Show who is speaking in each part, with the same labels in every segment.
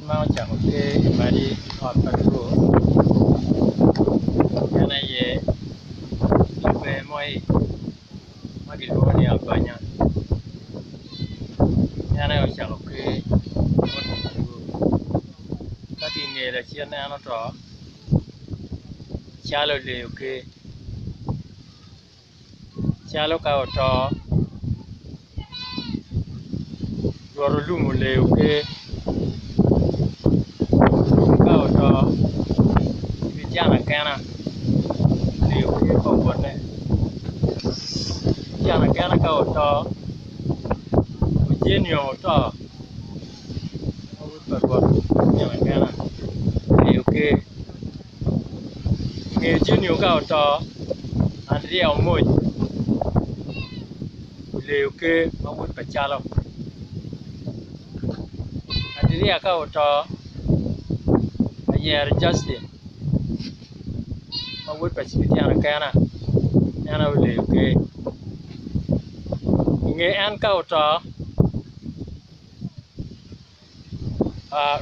Speaker 1: ma ocako ker i madi ot pa two en aye laber mo ma kilwongo ni Abanya en aye ocako ker bot luo ka ki i ngeye lacen en oto calo oleyo ker. Calo ka oto Rwot olum oleyo ker olum ka oto ibicano akena oleyo ker pa wonne ibicano akena ka oto ojenio oto ma wod pa Rwot ocano akena oleyo ker. I nge Junio ka oto, Andrea Omony oleyo ker ma wod pa Calo. Andrea ka oto, ayero Justin ma wod pa Cibitian Akena en aye oleyo ker. I nge en ka oto,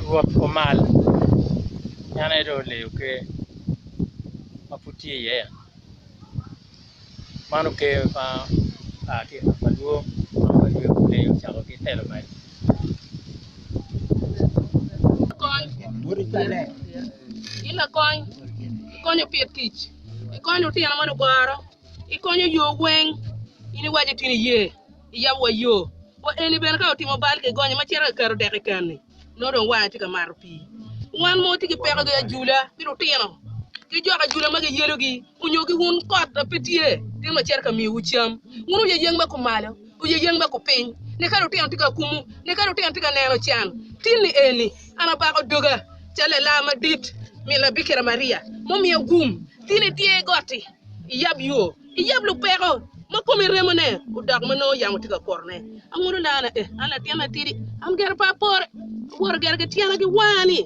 Speaker 1: Rwot omal en aye dong oleyo ker ma pud tye iye man ker ma oa ki i ot pa luo ma oleyo ocako ki telo mac.
Speaker 2: In lakony, ikonyo pit kic, ikonyo lutino ma lugoro, ikonyo yo weng, in iwaco tin iye. Iyabo wa yo wa eni bene ka otimo bal kigonyo ma cito kiketo dek i keni nongo dong wange tye ka mato pii. Wan ma watye ki peko ki ajula ki lutino ki jok ajula ma giyelogi onyo ki wun kot ma pe tye tin wacito ka miyowu cam. Wun oyeyeng ma kumalo oyeyeng ma kupiny ni ka lutino tye ka kumu ni ka lutino tye ka neno can tin ni eni an abako doga calo lalaa madit min labikira Maria mumiyo gum tin itye got-ti iyab yo. Iyab lupeko ma kome remone odok ma nongo yamo tye ka kutone. Angulo lana, eh, an latin matidi, an gire pe apore, awoto gire ki tyena ki wanga-ni.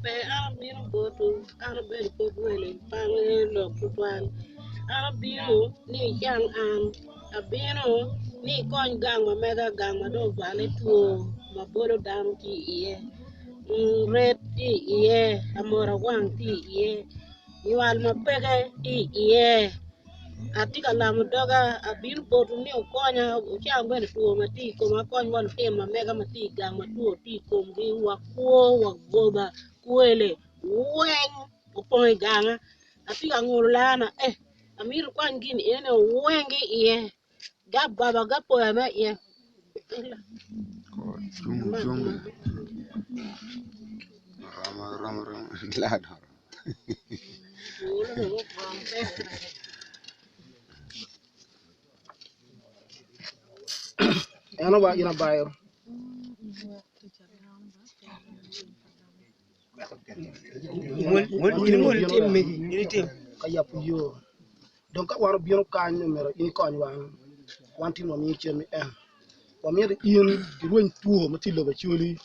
Speaker 2: Pe an abino botwu, an abedo kop welo pe angeyo lok tutwal. An abino ni icang an, abino ni ikony gang ma mega, gang ma dong ogwalle two ma bolo dano tye iye, ret tye iye, amora wang tye iye, nywal ma peke tye iye. Atye ka lamo doga, abino botwu ni wukonya, wucang bene two ma tye i koma, akony wa lutino ma mega ma tye i gang ma two tye i komgi, wa kwo, wa goba, kwele weng opong i ganga. Atye ka ngulo lana, eh, amito ikwany gin eni wuweng ki iye, gab baba gapoya me iye.
Speaker 3: En owaco gin abayo. Ka yabo yo dong ka wan obino kany omyero in ikony wan, wan tin wamiyo cen ni en wamito in irweny two ma tye i lobo Acholi,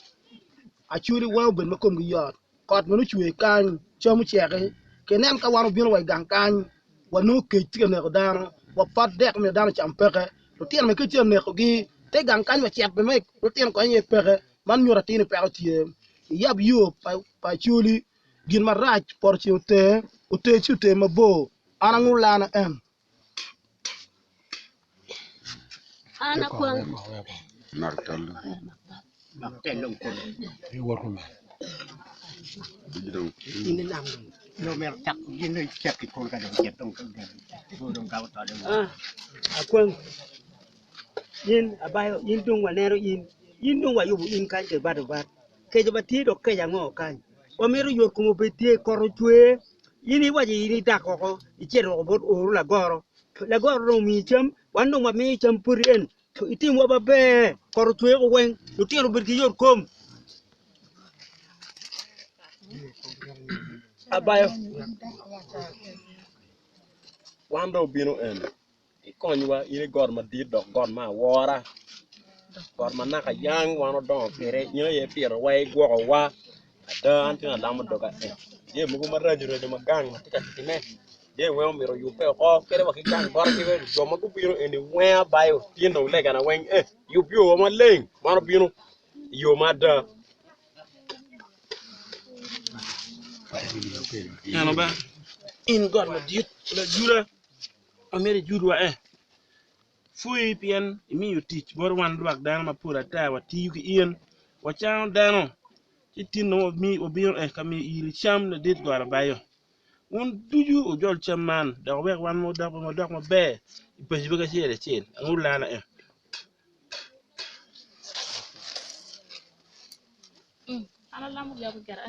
Speaker 3: Acholi weng obed ma komgi yot. Kot bene ocwe kany, cam oceki, kinen ka wan obino wa i gang kany, wanongo kec tye ka neko dano, wa pot dek myero dano ocam peke, lutino bene kec tye ka nekogi, te gang kany wa cet bene lutino kony iye peke, man nyuto atir ni peko tye. Iyab yo pa Acholi, gin marac poto ceng oter, oter ci oter mabor, an angur lana en.
Speaker 4: Akwang in abayo in dong waneno in in dong wayubo in kany ki bat obat keco ma tye dok keco ango kany wamito yot kom obed tye kot ocwer In iwaco in idak woko icito woko bot oro lagoro, lagoro dong omiyi cam, wan dong wamiyo cam poti en, itimwa maber, kot ocwer woko weng, lutino obed ki yot kom.
Speaker 5: Abayo, wan dong obino eni. Ikonywa in i got madit dok got me awora, got ma naka yang wan odongo kwede, in aye ipitowa igwokowa. Ada an tye alamo doga en jami mogo maraco raco ma gang ma tye ka timme jami weng omyero oyubbe oko kadi wa ki gang bota ki bene jo ma gubino eni weng abayo tyen dong legana weng eh yub yowa maleng man obino i yo ma ada.
Speaker 6: Neno ba in got madit lajula ma myero ijulwa eh Pwoyi pien imiyo tic bot wan lwak dano mapol ata watiyo ki in, wacango dano, ci tin dong wabino ka miyo iri cam ladit got abayo. Wun ducu wujol cam man, dok wuwek wan wadok maber i paciwa ki acel acel. Angur lana en.
Speaker 7: An alamo gire gira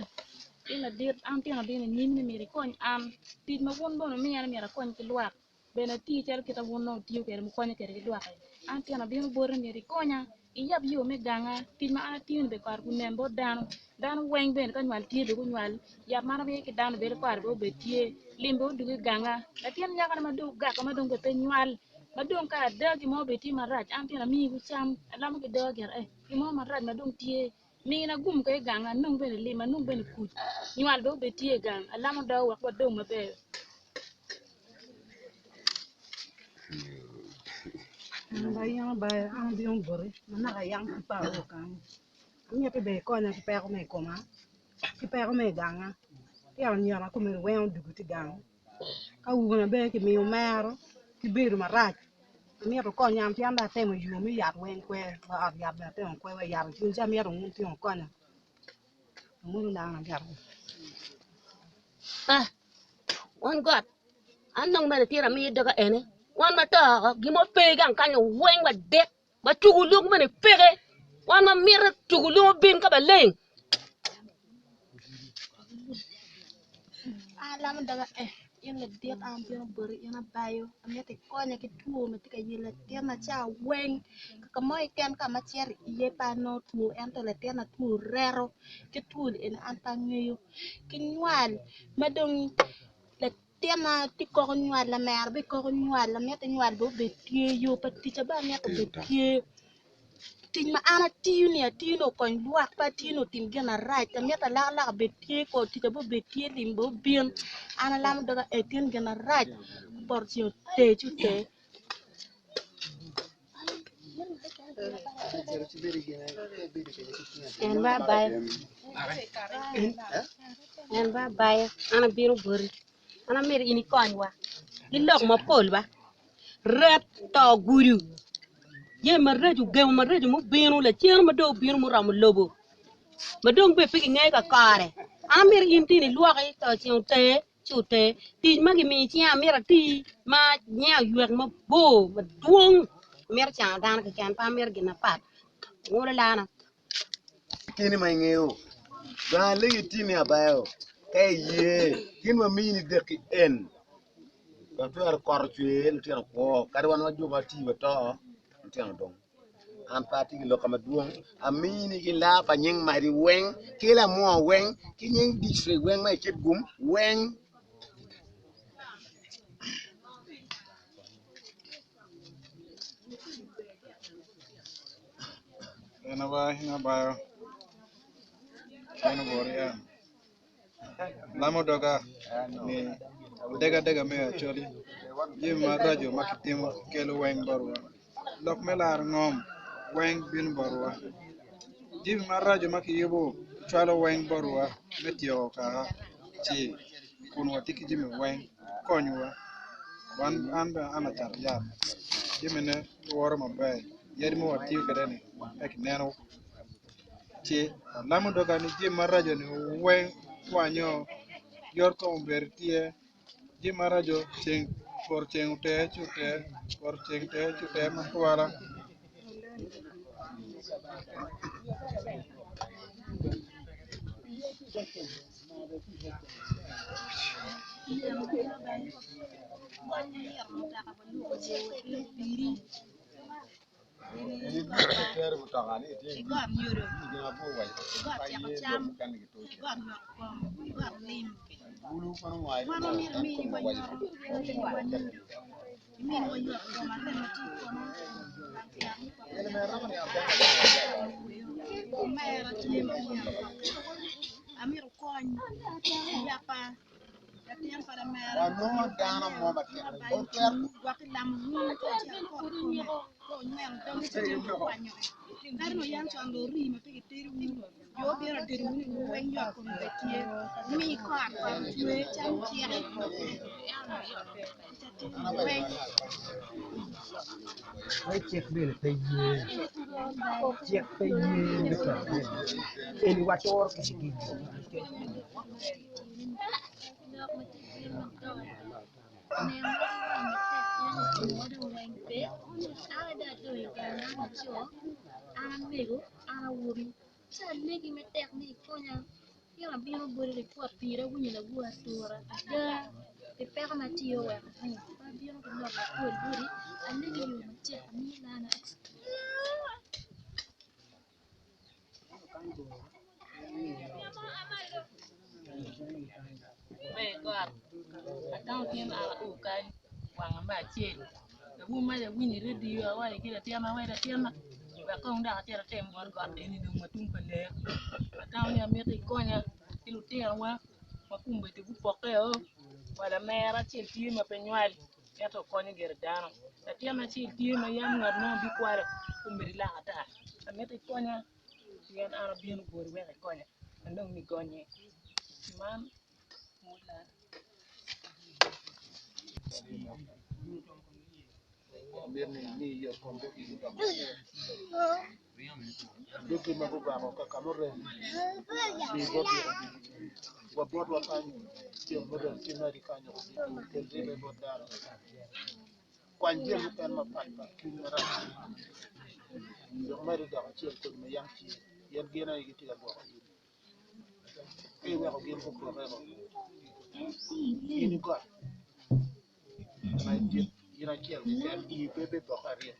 Speaker 7: in ladit, an tyen abino i nyim ni myero ikony an, tic ma wun bene wumiya ni myero akony ki lwak. Bene ati calo kit ma wun nongo wutiyo kwede wukonyo kwede ki lwak-ki. An tyen abino boti myero ikonya, iyab yo me ganga, tic ma an atiyo-ni bene kore gunen bot dano, dano weng bene ka nywal tye bene gunywal, yat man aye ki dano bedo kore bene obed tye, lim bene odug i ganga. Latin nyakoni ma dong ogakka ma dong bene pe nywal, ma dong ka ada gin mo bene tye marac an tyen amiyi cam, alamo ki doga gire eh gin mo marac ma dong tye, mina gum kong i ganga anong bene lim anong bene kuc, nywal bene obed tye i gang, alamo doga wek wadong maber.
Speaker 8: An abino boti ma naka yam pud pe ao kany amiti bene ikonya ki peko ma i koma ki peko ma i ganga tyen anyira kome weng odwogo tye gang awobena bene kimiyo mero ki bedo marac amito wukonya pien dong atemo yo me yat weng kwe wa ot yat bene atemo kwe wa yat ocung ci amito wun tin wukonya amwodo lana gire.
Speaker 2: Won got, an dong bene tira amiyo doga ene, wan ma to oko, gin mo pe gang kany weng wadek, wa tugo lung bene peke, wan ma mito tugo lung obin ka maleng.
Speaker 9: An alamo doga eh, in ladit an abino boti in abayo, amito ikonya ki two ma tye ka yelo latinna ca weng, ka mo keken ka ma acito iye pe anongo two ento latinna two oreto ki two eni an pe angeyo. Ki nywal ma dong latinna tye koko nywal lamera bene koko nywal amito nywal bene obed tye yo pa ticca bene amito obed tye tic ma an atiyo ni atiyo ni okony lwak pe atiyo ni otim gin marac amito alakaloka obed tye kor ticca bene obed tye lim bene obin an alamo doga tin gin marac poto ceng oter ci oter.
Speaker 2: En ba abayo en ba abayo an abino boti an amito in ikonywa ki lok mapol ba ret to gudo jami maraco gemo maraco mubino lacen ma dong obino muromo lobo ma dong bene pe kingeyo kakare an amito in tin ilwoki to ceng oter. ci oter. Tic ma gimiyo i cinga amito ati ma nyinga oywek mabor madwong amito cango dano keken pe amito gin mapat ngolo lana.
Speaker 10: Keni ma ingeyo dong alegi tini abayo ka iye tin wamini dek-ki en dong twero kot ocwer lutino kwo kadi wan wa jo ma tii wato lutino dong. An pe atye ki lok ka madwong, amini ki laa pa nying madi weng, ki lamwo weng, ki nying dictrik weng ma i Kitgum weng.
Speaker 11: En abayo en obwot yam lamo doga ni adegadega me acholi jami maraco ma kitimo kelo weng botwa. Lok me laro ngom weng bino botwa jami maraco ma kiyubo kicwalo weng botwa me tyeko kaka ci kun watye ki jami weng konyowa an bene an lacat yat jamine giwoto maber yadi ma watiyo kwede-ni ka kineno ci alamo doga ni jami maraco-ni weng kwanyo yot kom obedo tye. Jami maraco ceng poto ceng oter ci oter poto ceng oter ci oter matwala.
Speaker 9: ikony yapa latin pa lamera
Speaker 10: Wanongo dano mo matek. Otwero
Speaker 9: gwok ilamo wun ka ocito kot kome ka onyweno doge ci tye okwanyo kadi nongo yam con dong ori ma pe gitedo wun jo obino atedo wun i weng yot kome bene tye mi kot kot ocwe cam ociki weng.
Speaker 12: Cik bene pe ye, cik pe ye me keto gin eni waturo kede gin.
Speaker 2: Me got atamo tin an ao kany wanga me acel awobi mac awinyo i redio awaco ki latinna wek latinna wek kong dok acit atim bot got eni dong ma tung pa lee atamo ni amito ikonya ki lutinowa ma kombeddi gupokkeo wa lamera acel tye ma pe nywal ento konyo gire dano latin acel tye ma yam ngat mo bikwalo kombeddi lak ata amito ikonya pien an abino boti wek ikonya anong ni gonye man
Speaker 3: Dogi ma gubako ka ka murem mi botgi wa botwa kany jo murem ki magi kany kel ribbe bot dano kwany jami mukene mapatpat cwiny marac dok medi dok acel kodi ma yam tye pien gin aye gitye ka gwoko in ka iweko gin gupoke woko in igot ma dit in acel keken ii pe bipoke aryo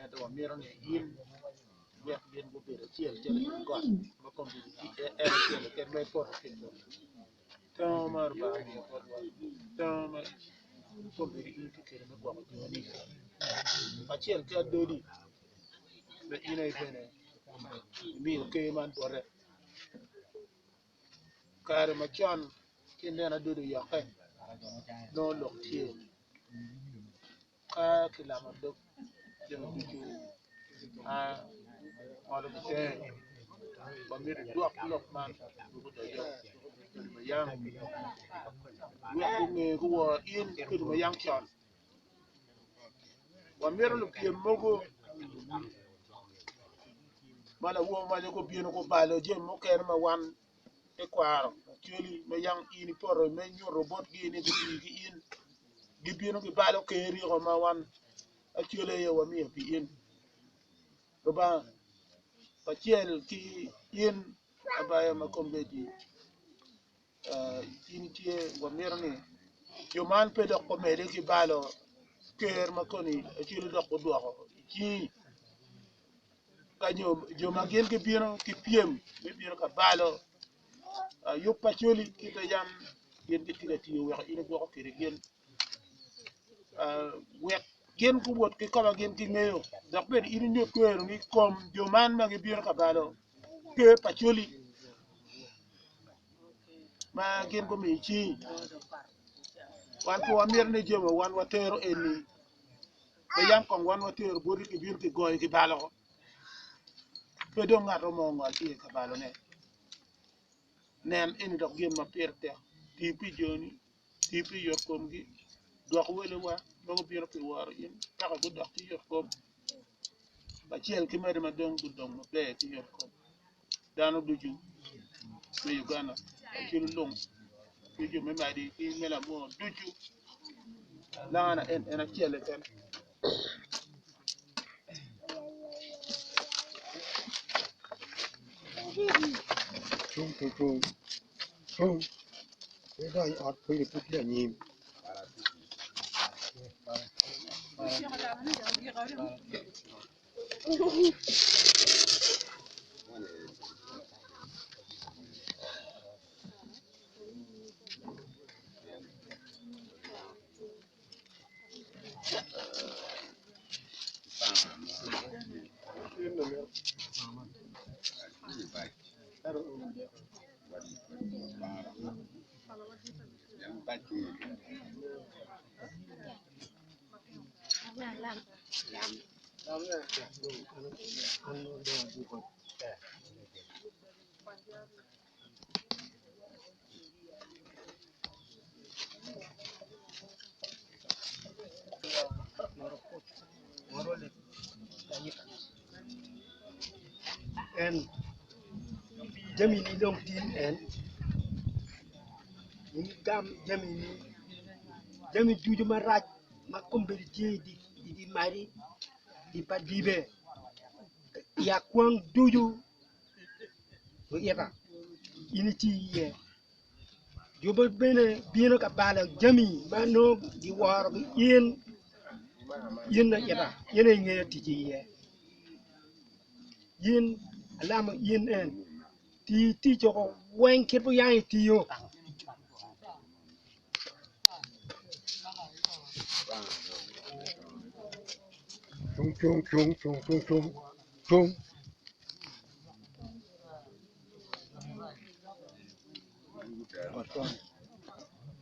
Speaker 3: ento wamito ni in iwek gin gubed acel calo in got ma kombeddi tye en acel keken ma ipoto ki i kome tango ma Lubanga omiyo botwa tango ma kombeddi in itye kwede me gwoko joni kacel ki adodi ma in aye bene imiyo ker man bote. Kare macon ka ineno adodo oyokke nongo lok tye ka kilamo dog jami ducu a ngolo kitenge wamito idwok lok man dwogo odoco kodi ma yam wek gunge guwor in kodi ma yam con. Wamito lupyem mogo ma lawor maco gubino gubalo jami mukene ma wan tekwaro Acholi ma yam in ipoto me nyuto botgi ni gutii ki in gibino gibalo ker-riko ma wan Acholi aye wamiyo pi in Lubanga kacel ki in abaya ma kombeddi in itye wamito ni jo man pe dok gumedde ki balo ker ma koni Acholi dok gudwoko i cingi ka jo ma gin gibino ki pyem me bino ka balo yub pa Acholi kit ma yam gin gitye ka tiyo weko in igwoko kwede gin wek gin guwot ki koma gin gingeyo dok bene in inyut kweroni i kom jo man ma gibino ka balo ker pa Acholi ma gin gumiyo cingi wan pe wamito ni jami ma wan watero eni pe yam kong wan watero boti kibino kigoyo kibalo pe dong ngat mo ongol iye ka balone nen eni dok gin ma pire tek ti pi joni ti pi yotkomgi dwok welewa ma gubino pi woro in paka gudok ki yotkom kacel ki mere ma dong gudong maber ki yotkom dano ducu me Uganda kacel lung ki jo me Madi ki me Lamwor ducu lana en en acel keken.
Speaker 12: Cung cung cung cung idony i ot pwod pud tye anyim. En jamini dong tin en in igam jamini jami ducu marac ma kombeddi tye i dye madi i pa dibe i akwang ducu oita in iti iye jo ma bene bino ka balo jami ma nongo giworogi in in aita in aye ingeyo tic iye in alamo in en ti tic woko weng kit ma yam itiyo.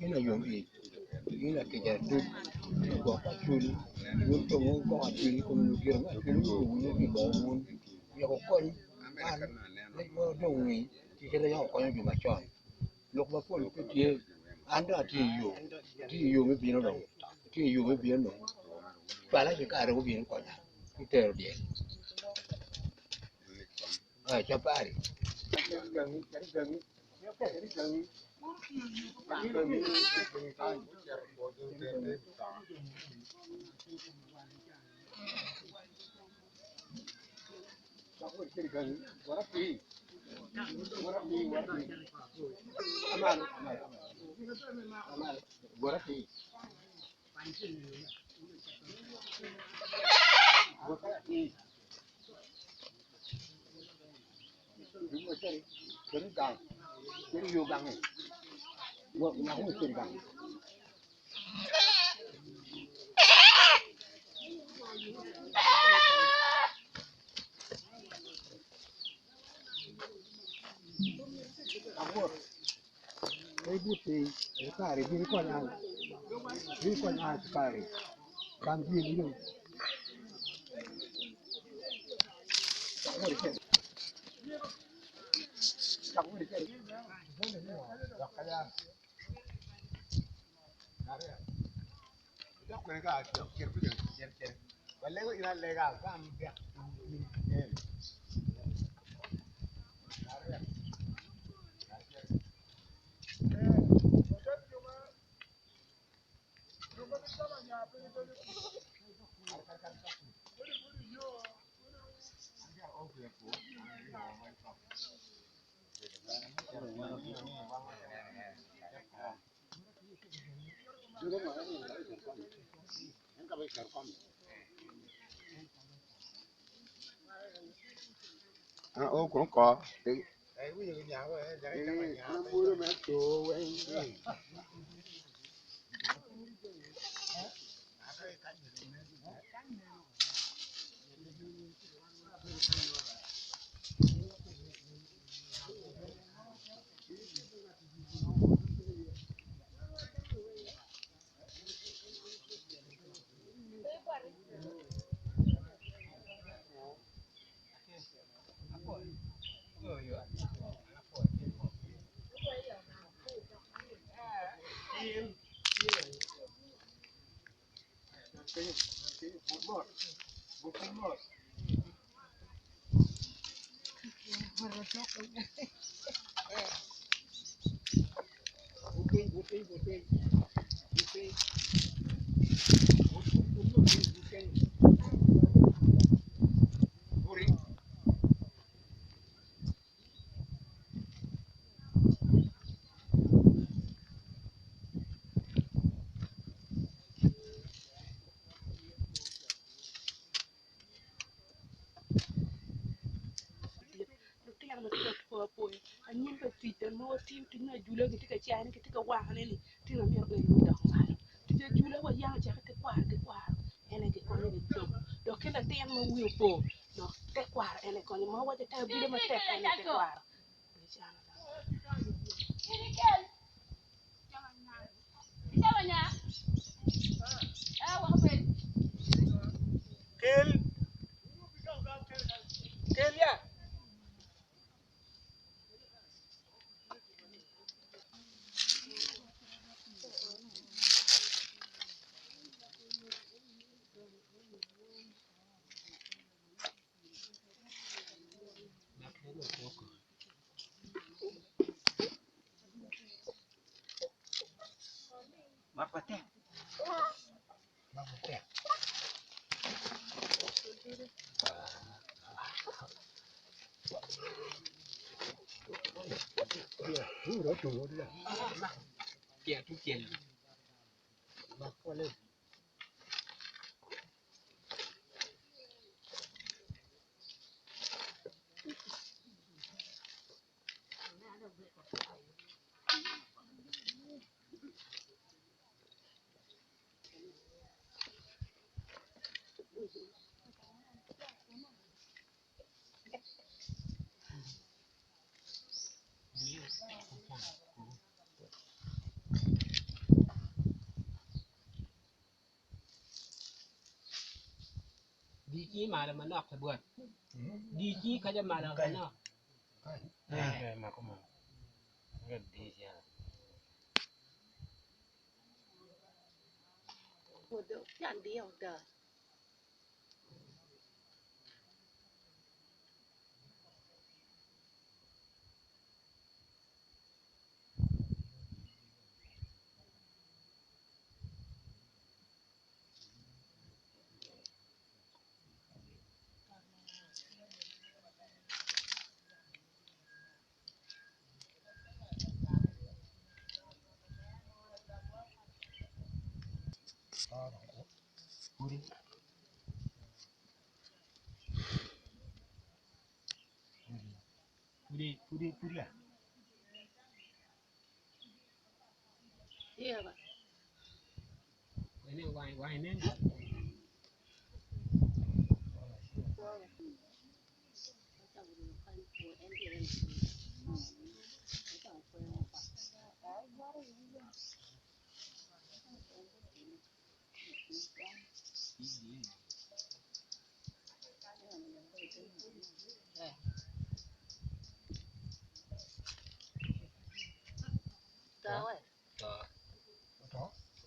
Speaker 13: In ayom ic, in lakica adud, lagwok acholi, wun jo ma wugwoko acholi i kom lutino me acholi wuruko ki bongo wun myero wukony an me dong ngi kit ma yam wukonyo jo macon. Lok mapol pe tye, an dong atye i yo, atye i yo me bino dong, atye i yo me bino dong, cwala ki kare gubin gukonya ki tero dyel. Capari.
Speaker 2: Lutino ma tye ka two apoya anyim pa tic ma watiyo tic me ajula gitye ka cayone gitye ka wangone-ni tye ma myero bene gudok malo tic ajula wa yam ocako ki tekwaro ki kwaro en aye gikonyo ki cobo dok ki latin ma wiye opo dok tekwaro en aye konyo ma wawaco te abila matek en aye tekwaro.
Speaker 5: Kel. Kel ya. Mak matek. Mak matek.
Speaker 14: Di ci malo manok labwot. Di ci kaca malo manok.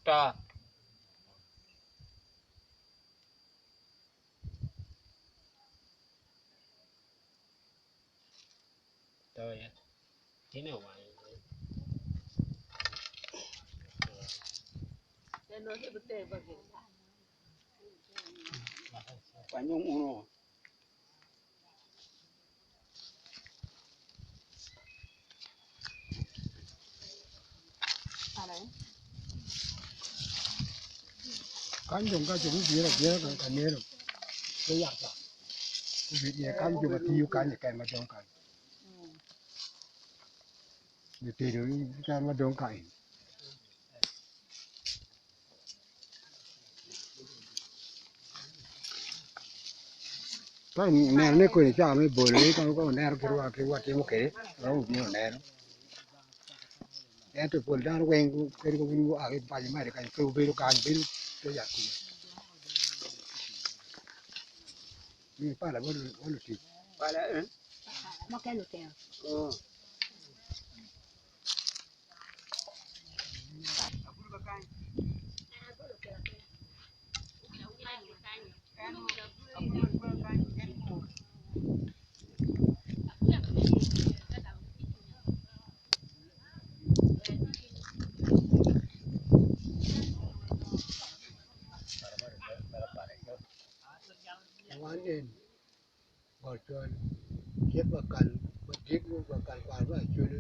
Speaker 5: Ta.
Speaker 14: To ya. Tine wine.
Speaker 4: Wanyong uno.
Speaker 13: Kan jong ka jong bira bira kan kan nero. Ke ya ta. Ku bi ye kan jong ti yu kan ye kan ma dong kan. Ni te ru kan ma dong kan. Pa nero ne ko ni cha me bolo ni kan ko nero ki ruwa ki wa ti mo ke ro bi nero. Ento pol dano weng kadi ko wun gua ki paco mere kany pe wubedo kany bedo te yat kuca mi pala bot lutic.
Speaker 4: Pala eh? Oh.
Speaker 13: Wan en got col cik pa kal madit mo pa kal kwaro me acholi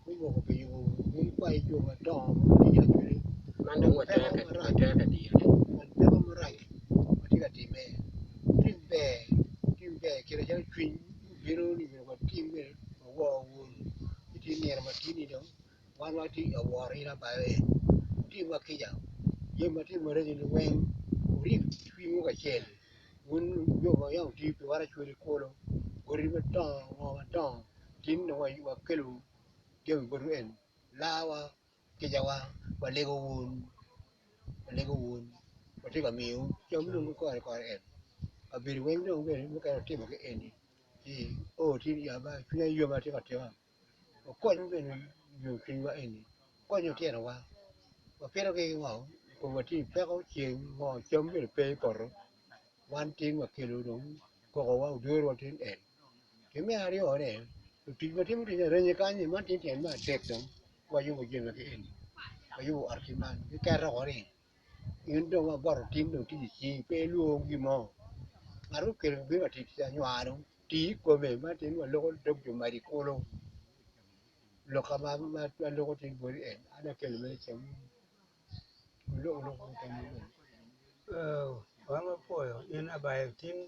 Speaker 13: gumoko pi yubo wun kwai jo madongo ma gitye i acholi
Speaker 14: Man dong watye ka watye ka diyone.
Speaker 13: peko marac ma tye ka timme tim ber tim ber kite calo cwiny obino ni myero watim gire wawor wun ci tye nino ma tye ni dong wan watye ka woro in abayo en wutimwa kica jami ma tye maraco ni weng wurib cwinywu kacel wun jo ma yam wutiyo pi wan acholi kulu godi madongo ngo madongo tin dong wakelo jami botwu eni larwa kicawa walego wun walego wun watye ka miyowu cam dong kore kore en. Kabedo weng dong bene mukene otimo ki eni ci o tin ya ba cwinya yom atika tika okony bene yomo cwinywa eni okony lutinowa wapitogi ki ngo kun watye i peko ceng ngo cam bene pe i poto wan tin wakelo dong kokowa odorowa tin en ki me aryone lutic ma timo tic arenye kany-nyi man tye tyen me adek dong wayubo jami ki eni wayubo ot ki man giketo woko ni in dong wagoto tin dong tic i cingi pe ilwor gin mo ngat ma okelo bino ka tic anywar dong ti i kome man tin waloko dog jo mac i kulu lok ma aloko tin boti en an akelo mere cam olok lok
Speaker 12: Wan wapwoyo in abayo tin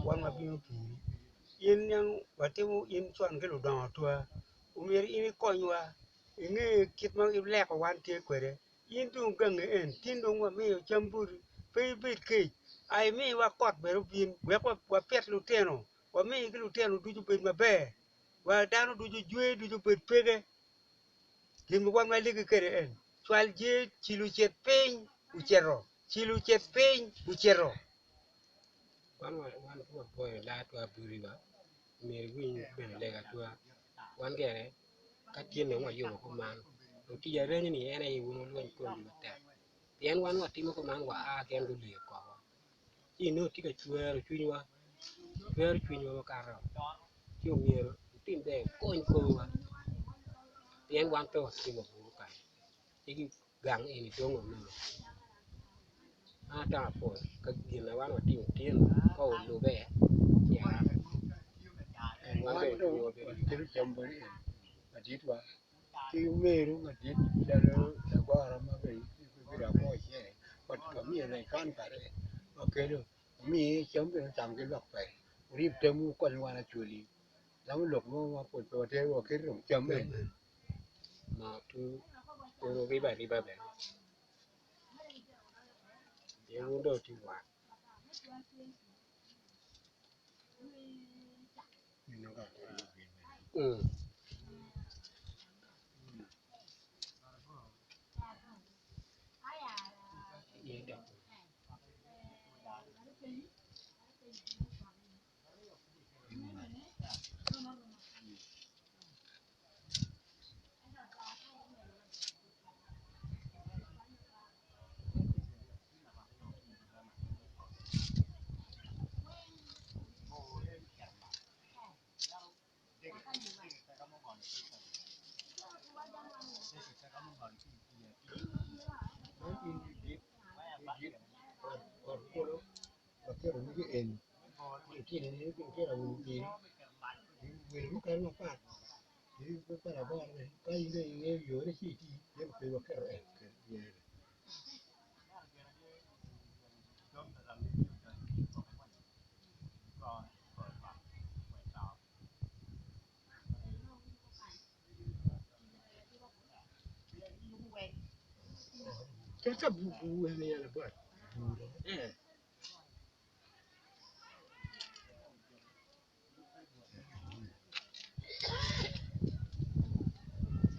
Speaker 12: wan wabino piri in niang watimo in con ki ludongo tua omyero in ikonywa inge kit ma ileko wan tye kwede in dong gangi en tin dong wamiyo cam boti pe ibed kec aye imiwa kot bene obin wek wapit lutino wami ki lutino ducu obed maber wa dano ducu jwer ducu obed peke gin ma wan walegi kwede en cwal jer cilo ocit piny ocito cilo ocit piny ocito.
Speaker 14: Wan wapwoyo latwa buriwa myero iwiny bene lega twa wan gire ka tye dong wayubo kuman lutic arenyo ni en aye wun wulweny komgi matek pien wan watimo kuman waa gin guleyo korwa ci inongo tye ka cwero cwinywa cwero cwinywa makato ci omyero wutim ber wukony korwa pien wan pe watye wa buru kany ci gang eni dong nono an atamo apwoyo ka gin ma wan watimo tin ka olube ci aa wan bene cwinywa bedo yom.
Speaker 13: Wakelo cam boti en maditwa ki omeru madit calo lagoro ma bene obedo akwo cene wamiyo kan kare wakelo omiye cam bene ocamo ki lwak pene wurib tamwu wukony wan acholi lamo lok mo ma pol pe watero waketo dong cam eni.
Speaker 14: Ma pud wuribo ariba bene pien wun dong wutye wat.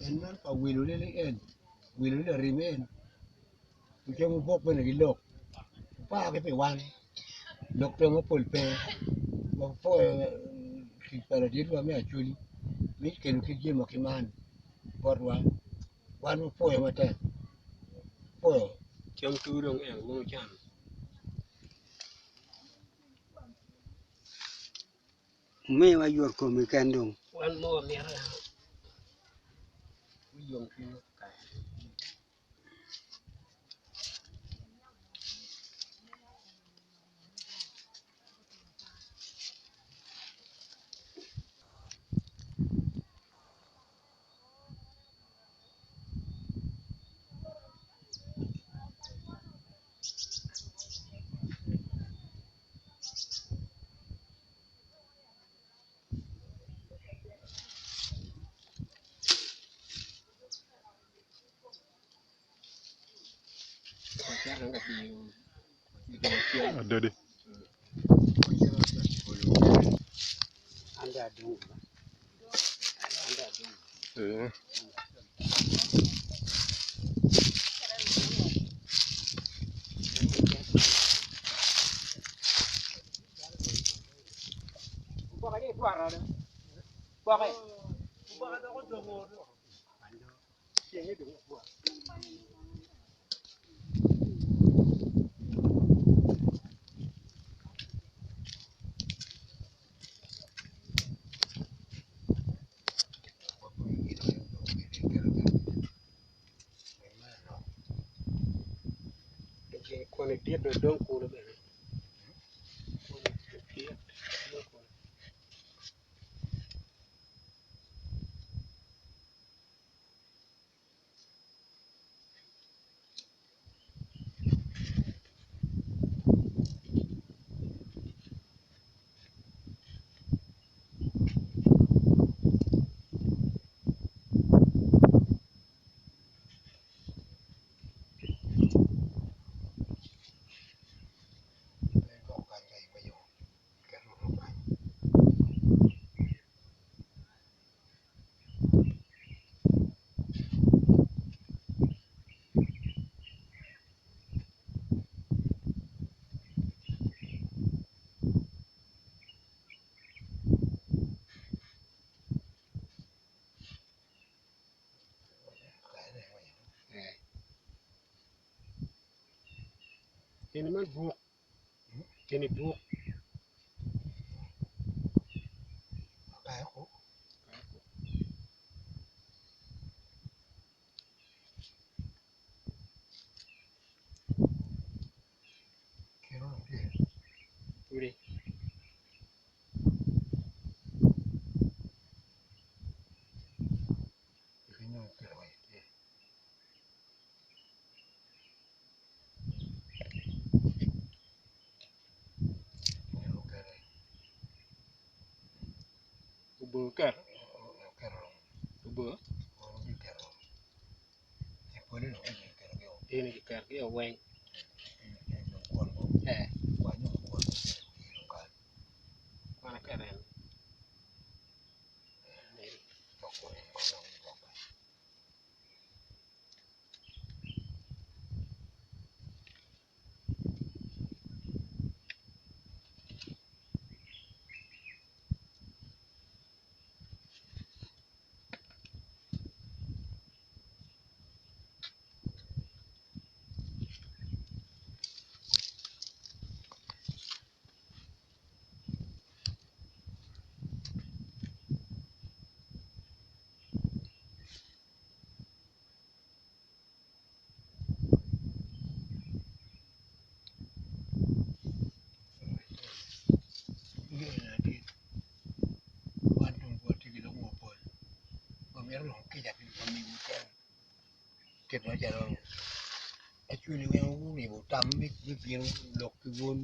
Speaker 13: En man pa wilo ni en wilo ni lareme en ocamo bok bene ki lok opar ki pi wan lok dong mapol pe wapwoyo tic pa laditwa me acholi me kelo ki jami ki man botwa wan wapwoyo matek wapwoyo.
Speaker 14: Cam tur dong en wun wucam.
Speaker 12: Omiwa yot kom keken dong.
Speaker 14: Wan mo wamito yom cwinywa kare.
Speaker 15: Adede. Ee.
Speaker 14: Koni dit dong dong kunu bene. Koni dit dong kunu. Eni man buk eni buk. Udi. Obo keto. Obo. Eni kiketo ki weng. Eh. Kwan aketo en.
Speaker 13: Kit macalo acwali weng guribo tam me bino lok ki wun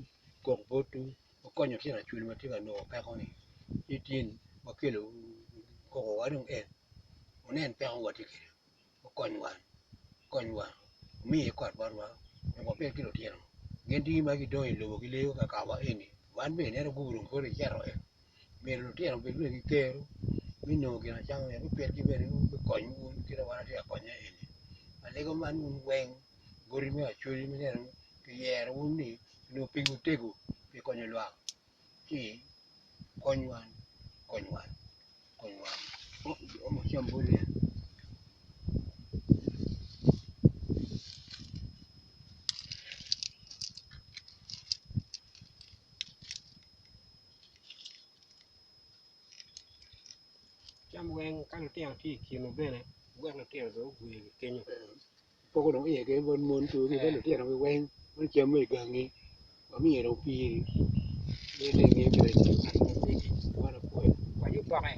Speaker 13: kok botwu wukonyo litino acwali ma tye ka nongo peko-ni ci tin wakelo kokowa dong en wunen peko ma watye kwede wukonywa wukonywa wumiye kot botwa wek wabed ki lutino gin tye ma gidongo i lobo gileyo kakawa eni wan bene ineno gubu dong pud ecito myero lutino obed bene ki kero me nongo gin acama wek gupitgi bene gukony wun kit ma wan watye ka konye eni alego man wun weng godi me acholi ma ineno kiyero wun ni onongo piwu tego pi konyo lwak ci kony wan kony wan kony wan.
Speaker 14: Cam weng ka lutino tye i kinwu bene wuwek lutino bene ogwe ki kenyo.
Speaker 13: Poko dong iye keken bot mon two ki bot lutino ki weng ma cam ma i gangi wamiyo dong piri me lenge kede
Speaker 14: Kwany opoke.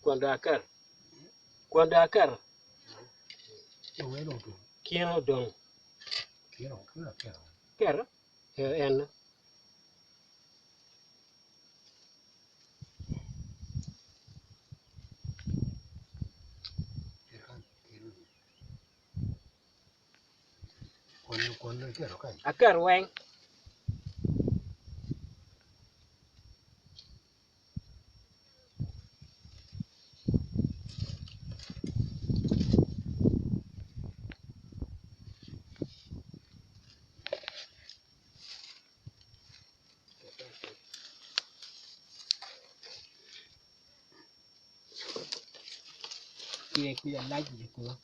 Speaker 14: Kwon dong aketo. Kwon dong aketo. Kino odong. Keto? Ee en. Aketo weng. Tye kwica lac i kor.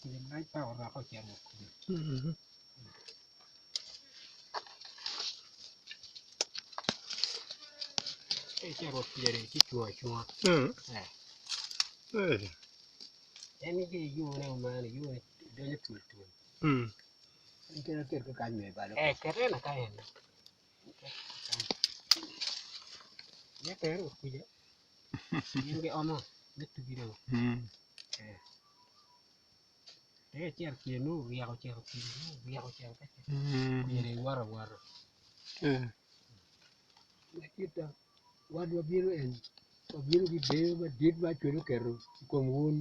Speaker 14: Kwica lac paka orokke ocito kunu. Ka icito wa kwica ci cungo acunga. En ki yone man yone donyo twol twol. Kete ka en. Tere kwica gin giomo me tugi dong. Tek icito kwica nongo oryeko ocito kwica nongo oryeko ocito kwica dong iwoto awota.
Speaker 13: Wan wabino en wabino ki deyo madit ma Acholi oketo i kom wun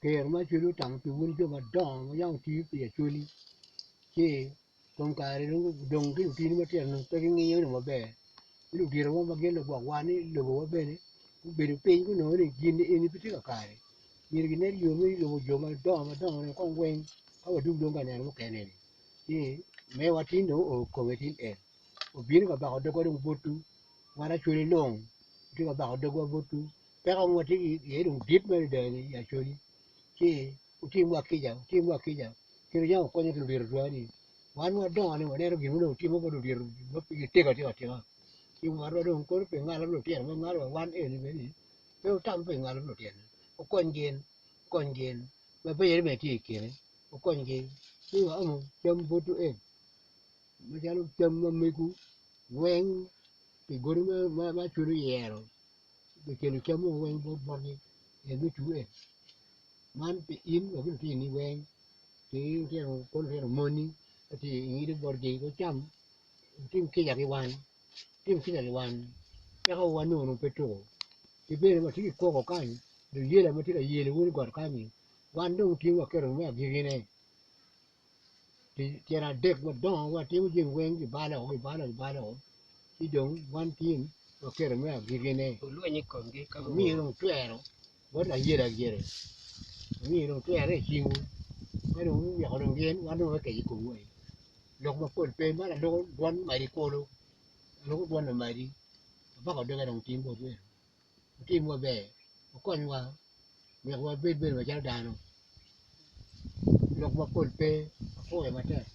Speaker 13: ker ma Acholi otamo pi wun jo madongo ma yam wutiyo pi Acholi ci kom kare dong odong ki lutini matino pe gingiyo ni maber ki ludito mo ma gin lugwok wan i lobowa bene gubedo piny gunongo ni gin eni pe tye kakare myero ginen yo me yubo jo madongo madongo ni kong weng ka wadug dong ka neno mukene ni ci mewa tin dong oo kome tin en obino ka bako dogwa dong botwu wan Acholi lung watye ka bako dogwa botwu peko ma watye iye dong dit mada i Acholi ci wutimwa kica wutimwa kica kit ma yam wukonyo ki ludito twani wan wadongo ni waneno gin ma dong wutimo bot ludito ma pigi tego atika tika ci watwa dong kono pi ngalo pa lutino ma ngalo wa wan eni bene pe wutam pi ngalo pa lutino wukony gin wukony gin ma peyere bene tye i kine wukonygi ci waomo cam botwu eni macalo cam ma megwu weng pi godi ma Acholi oyero kikelo cam mo weng botgi en me two eni man pi in wa ki lutini weng ki lutino kono lutino moni ka tye ingido botgi gucam wutim kica ki wan wutim kica ki wan peko ma wanongo pe tuko ki bene watye ki koko kany luyela ma tye ka yelo wun i got kany-nyi wan dong tye waketo me agikine tyen adek madongo watimo jami weng kibalo kibalo kibalo ci dong wan tin waketo me agikine amiyo dong twero bot layela gire amiyo dong twere i cingwu ka dong oweko dong gin wan dong wakeco i komwu aye lok mapol pe man aloko dwon madi kulu aloko dwon lamadi abako doga dong tin botwu eno wutim maber wukonywa wek wabed bene macalo dano lok mapol pe apwoyo matek.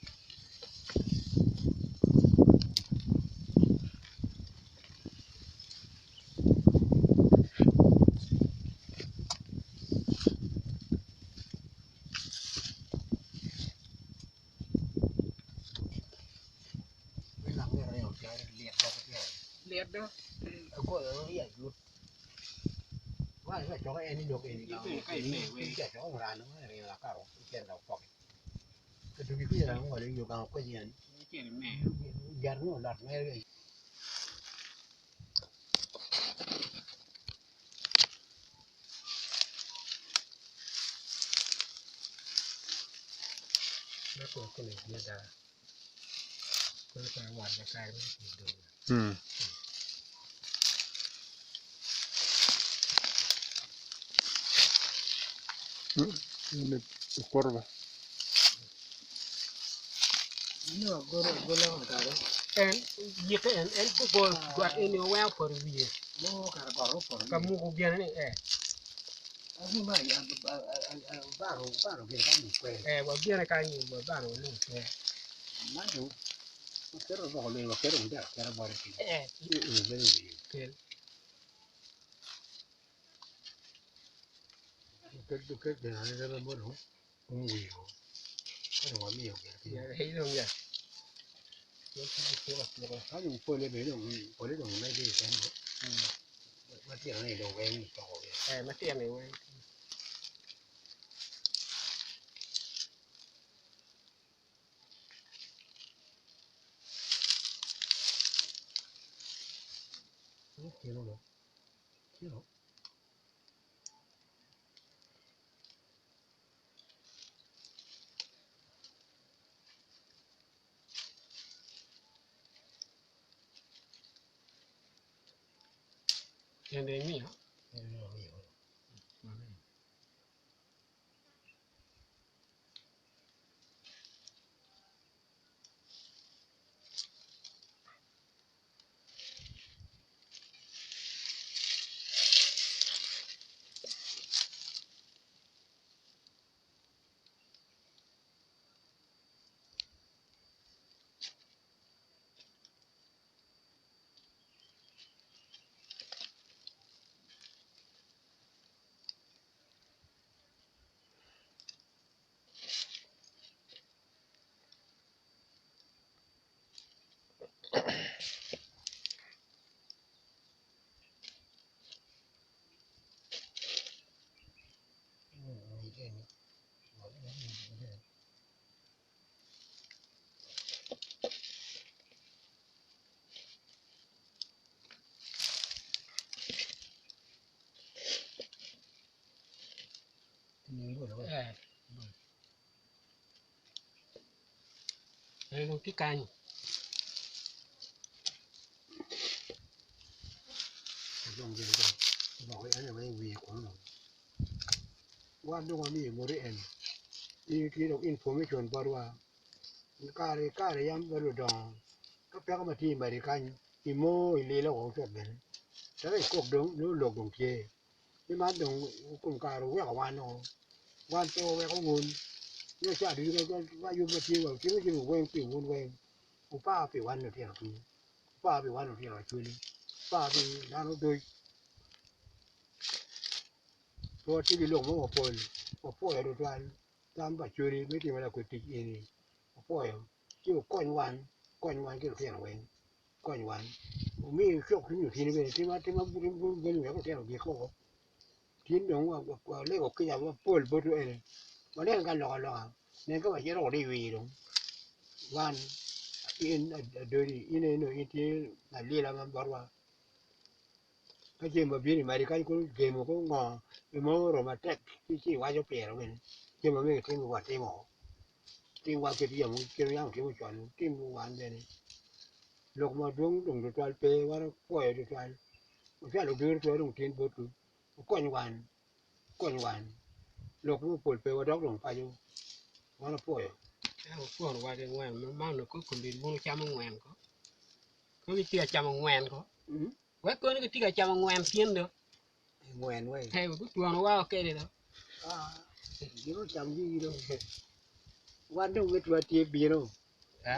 Speaker 13: Matino-ni dong weng icoko
Speaker 14: Eh, matino-ni weng.
Speaker 13: Kilo no. Kilo.
Speaker 14: Kendo imiyo? Eh. Eh, dong tye kany.
Speaker 13: Wan dong wamiyo moti en in tye dong information botwa kare ki kare yam bot ludongo ka peko ma tye i madi kany imo ililo woko cut bene dok ikok dong nongo lok dong tye ni man dong kom kare wuweko wan o wan pe waweko wun nyo ca ducu ka yub ma tye wa timo jami weng pi wun weng wupar pi wan lutino kic wupar pi wan lutino acholi wupar pi dano duc pe watye ki lok mo mapol wapwoyo tutwal tam pa acholi me timo lakwed tic eni wapwoyo ci wukony wan wukony wan ki lutino weng wukony wan wumi wucuk cwiny lutini bene tim atima wek lutino ogik woko tin dong walego kica mapol botwu eni waneno ka alokaloka nen ka wacito kwede i wir dong wan in adoli in aye nongo itye lalila ma botwa ka ceng ma bino i madi kany kono gemo kono ngo gin mo oromo matek ci iwaco pire bene jami ma myero itim watimo timwa kit yamo kit ma yam watimo con tim wan bene lok madwong dong tutwal pe wan wapwoyo tutwal wucwalo diro tutwal dong tin botwu wukony wan wukony wan lok mo pol pe wadok dong paco wan wapwoyo.
Speaker 14: Ka wupworowa ki ngwen man onongo kong kombeddi wun wucamo ngwen ko kong gitye ka camo ngwen ko wek kono gitye ka camo ngwen tin do
Speaker 13: Ngwen weng.
Speaker 14: Ee gutwonowa o kede do.
Speaker 13: Gin ocam gigi do. Wan dong mitwa tye bino.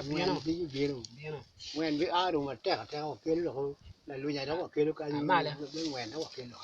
Speaker 13: Ngwen tye bino. Ngwen bi a dong matek ateka wakelo dok lalunya dok wakelo kany me ngwen dok wakelo.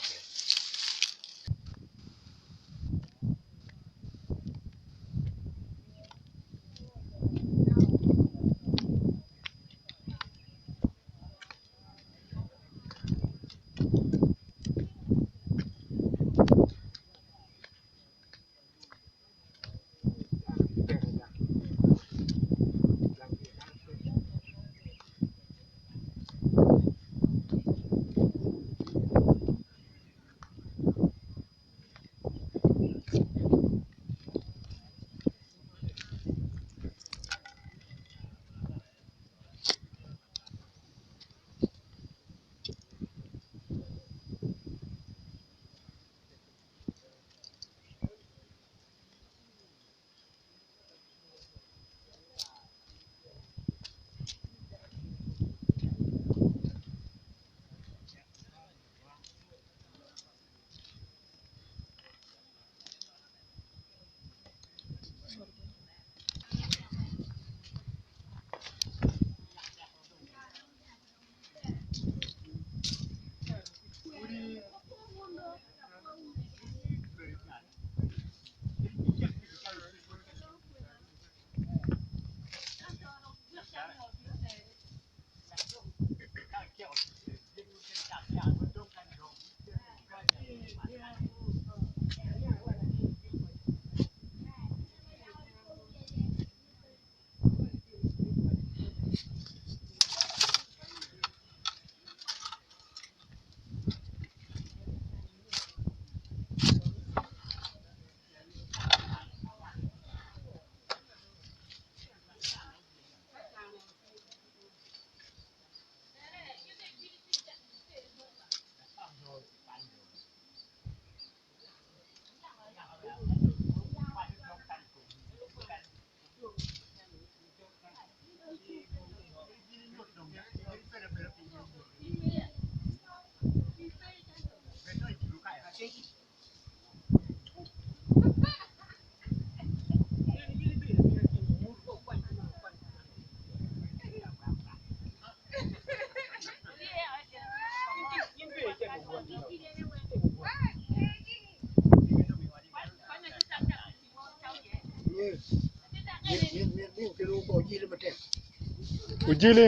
Speaker 15: Ojili.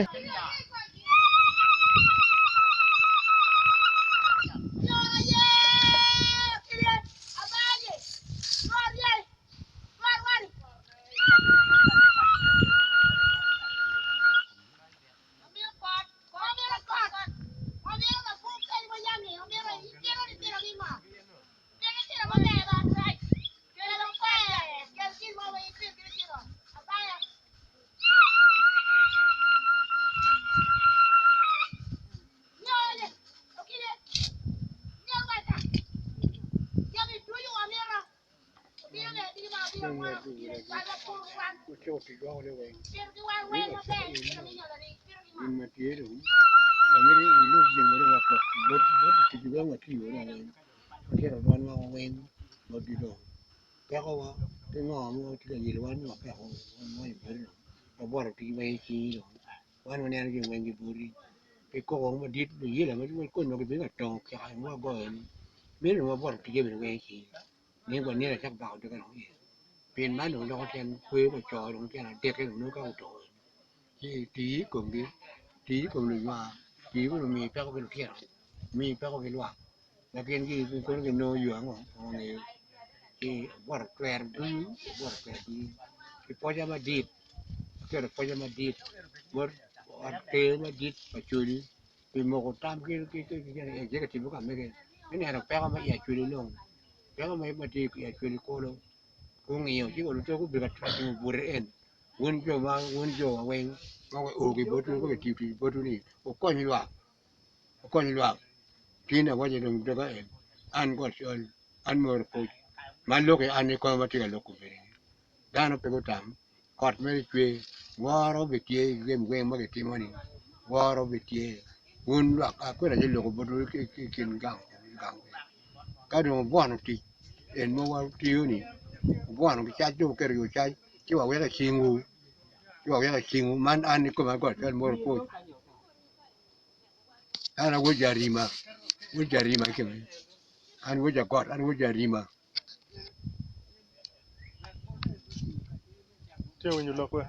Speaker 15: Tye winyo lok we.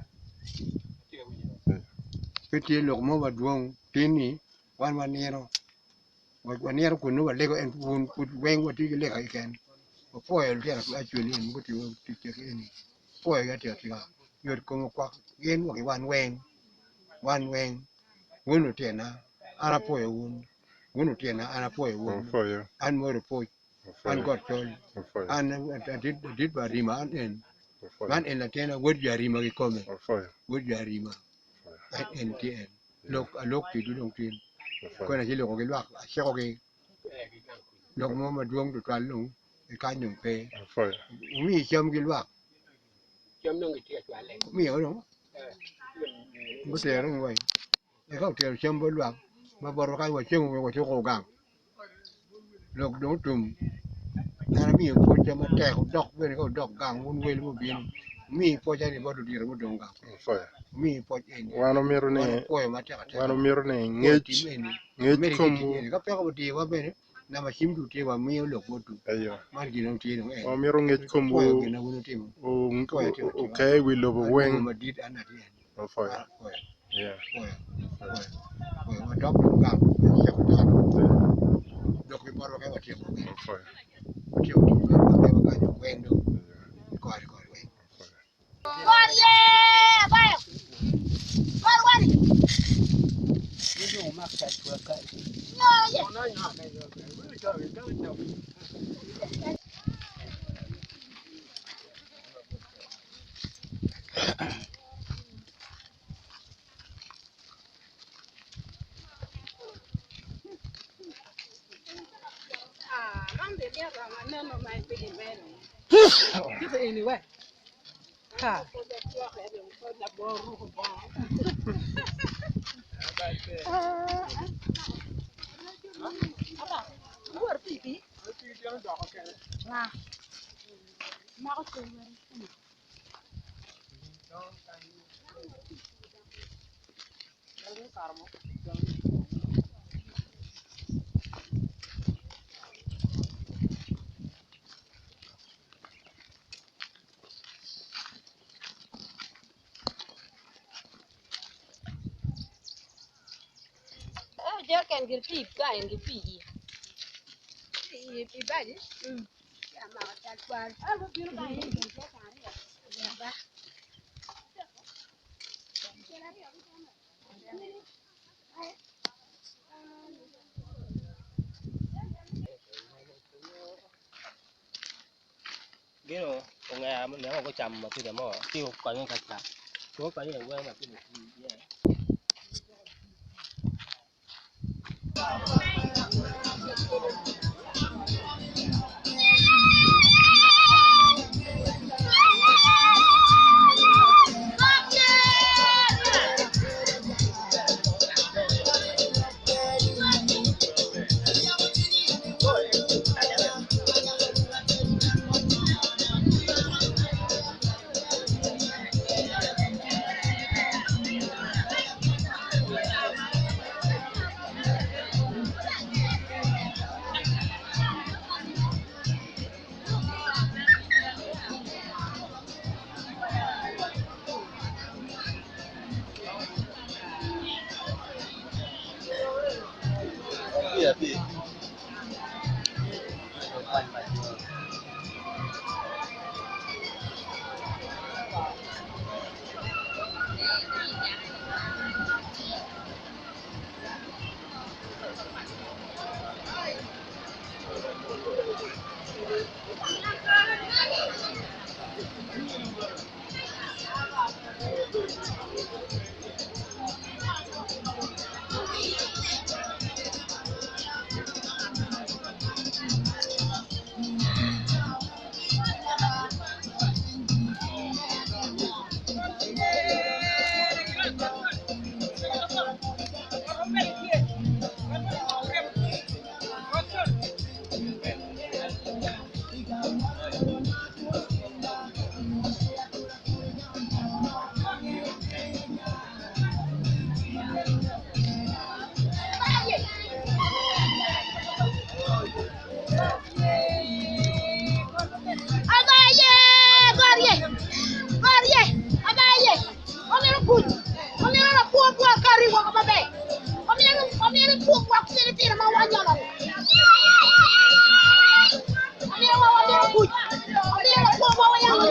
Speaker 13: Pe tye lok mo madwong tin-ni wan wanino wanino kun nongo walego en wun pud weng watye ki lega keken wapwoyo lutino acwali eni gutimo tic eni apwoyogi atika tika yot kom okwak gin wa ki wan weng wan weng wun lutina an apwoyo wun wun lutina an apwoyo wun an moro pwoc an got col an adit pa arima an en man en latin wod jo arima kikome wod jo arima en en tye en lok alok kwedwu dong tin kona ci loko ki lwak acikogi lok mo madwong tutwal dong i kany dong pe wumi cam ki lwak wumiyo dong gutero wai eka otero cam bot lwak ma botwa kany wacamo wek wacuko gang lok dong otum an amiyo pwocca matek wudok bene ka wudok gang wun wel mubino wumi pwocca ni bot ludito mudong gang wumi pwoc eni
Speaker 15: Wan omito ni
Speaker 13: wan opwoyo matek ateka
Speaker 15: wan omito ni
Speaker 13: pwoyo
Speaker 15: ngec
Speaker 13: tim eni
Speaker 15: ngec
Speaker 13: omedde ki
Speaker 15: komwu
Speaker 13: tic eni ka peko odiyowa bene namba cim du tye wamiyo lok botwu
Speaker 15: eyo
Speaker 13: man gin ma tye dong en
Speaker 15: wan omito ngec komwu
Speaker 13: opwoyo gin ma wun wutimo opwoyo atika atika
Speaker 15: oke i wi lobo
Speaker 13: an
Speaker 15: weng
Speaker 13: wego madit an atye en
Speaker 15: opwoyo
Speaker 13: an apwoyo
Speaker 15: yeah
Speaker 13: apwoyo apwoyo apwoyo wadok dong gang waciko dano dok ki botwa ka watyeko
Speaker 15: opwoyo
Speaker 13: watyeko tic ma mewa kany weng dong kore kore weng.
Speaker 16: Jereken gir pi ka en gi pi iye.
Speaker 8: I baji? Amako cal kwar.
Speaker 1: Gino ongea neno ko chamo mapida mo ti konye ka cha. Ko konye we mapida ti ye.
Speaker 9: Abaye, gorye, gorye, abaye. Omero kuc, omero lakwo bwa kari woko maber. Omero omero kuok wak tira tira ma wanyono. Omero wa omero kuc, omero lakwo bwa wanyono.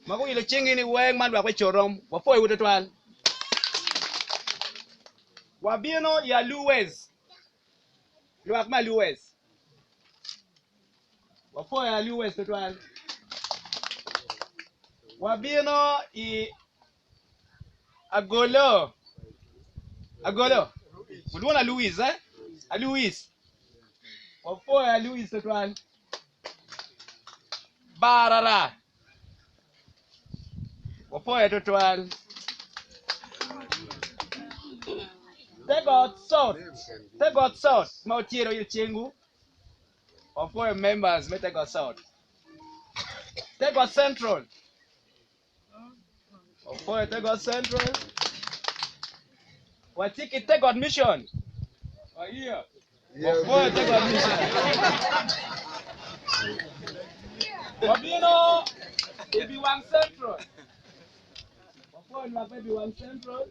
Speaker 17: Ma guyilo cingi ni weng man lwak me corom, wapwoyowu twatwal. Wabino i Aluwes, lwak me Aluwes. Wapwoyo Aluwes twatwal. Wabino i Agolo, Agolo, wulwongo Aluwis eh? Aluwis. Wapwoyo Aluwis twatwal. Barara. Wapwoyo twatwal. Te got South, te got South ma wucito i cengwu, wapwoyo members me te got South. Te got Central, wapwoyo te got Central. Watye ki te got Mission. Wapwoyo te got Mission. Wabino i Biwang Central. Wapwoyo lwak me Biwang Central.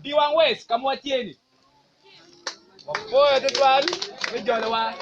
Speaker 17: Biwang West ka ma watye ni. Wapwoyo tutwal me jolowa.